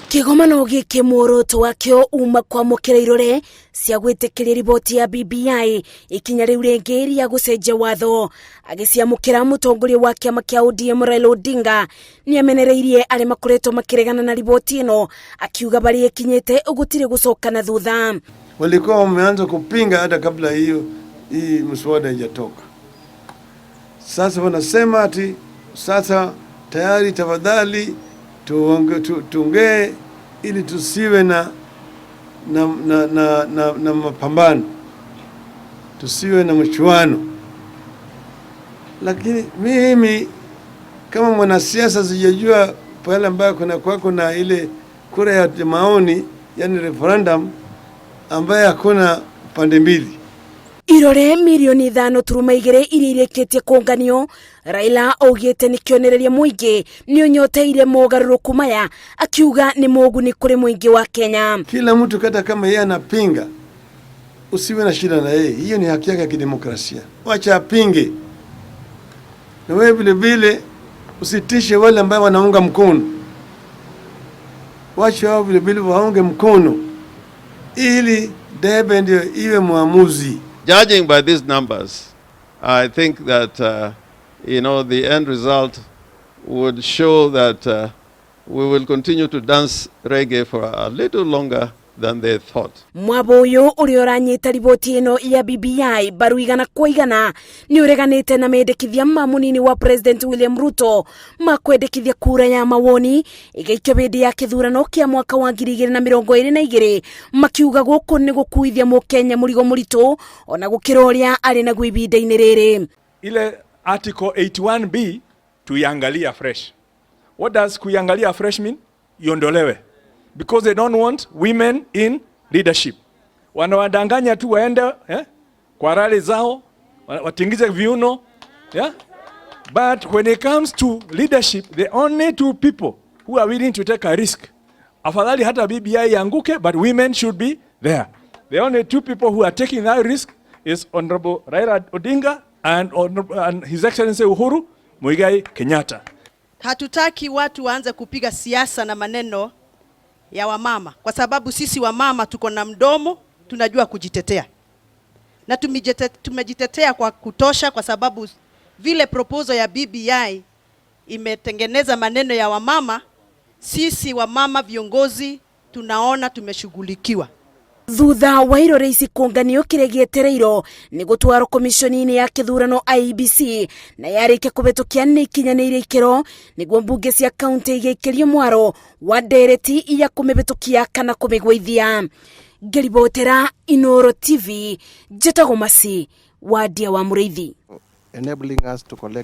Kĩgomano gĩkĩ muoroto wakĩo uma kwamũkĩra irore cia gwĩtĩkĩria riboti ya BBI ikinya rĩu rĩngĩ rĩa gũcenjia watho. Agĩciamũkĩra, mũtongoria wa kĩama kĩa ODM Raila Odinga nĩ amenereirie arĩa makoretwo makĩregana na riboti ĩno, akiuga barĩa ĩkinyĩte gũtirĩ gũcoka na thutha. Walikuwa wameanza kupinga hata kabla hiyo hii mswada haijatoka. Sasa wanasema ati sasa tayari, tafadhali tuongee ili tusiwe na mapambano, tusiwe na mchuano. Lakini mimi kama mwanasiasa sijajua pale ambayo kuna kwako na ile kura ya maoni, yani referendum, ambaye hakuna pande mbili. Irore 5.2 milioni iria irĩkĩtie kũnganio, Raila augĩte nĩ kĩonereria mũingĩ nĩ ũnyoteire mogarũrũku maya, akiuga nĩ moguni kũrĩ mũingĩ wa Kenya. Kila mtu hata kama yeye anapinga, usiwe na shida na yeye, hiyo ni haki yake ya kidemokrasia, wacha apinge. Na wewe vile vile usitishe wale ambao wanaunga mkono, wacha wao vile vile waunge mkono ili debe ndio iwe mwamuzi. Judging by these numbers, I think that the end result would show that we will continue to dance reggae for a little longer than they thought. Mwabo ũyũ ũrĩa ũranyita riboti ĩno ya BBI mbaru 100% nĩ ũreganĩte na mendekithia ma mũnini wa President William Ruto ma kwendekithia kura ya mawoni ĩgĩikio hĩndĩ ya kĩthurano kĩa mwaka wa 2022, makiuga gũkũ nĩ gũkuithia mũkenya mũrigo mũritũ ona gũkĩra ũrĩa arĩ naguo ihinda-inĩ rĩrĩ. Ile article 81B tuiangalia fresh. What does kuiangalia fresh mean? Iondolewe. Because they don't want women in leadership. Wanawadanganya tu waende kwa rally zao watingize viuno, yeah? But when it comes to leadership, the only two people who are willing to take a risk, afadhali hata BBI ianguke, but women should be there. The only two people who are taking that risk is Honorable Raila Odinga and His Excellency Uhuru Muigai Kenyatta. Hatutaki watu waanze kupiga siasa na maneno ya wamama, kwa sababu sisi wamama tuko na mdomo, tunajua kujitetea na tumejitetea kwa kutosha, kwa sababu vile proposal ya BBI imetengeneza maneno ya wamama, sisi wamama viongozi tunaona tumeshughulikiwa. Thutha wa irore ici kũnganio, kĩrĩa gĩetereirwo nĩ gũtwarwo komishoni-inĩ ya kĩthurano IEBC, na yarĩkia kũhetũkia nĩ ikinyanĩire ikĩro nĩguo mbunge cia kaunti igĩikĩrio mwaro wa ndereti ya kũmĩhĩtũkia kana kũmĩgũithia. Ngĩribotera Inoro TV, njĩtagwo Masi Wadia wa Mũrĩithi. Enabling us to collect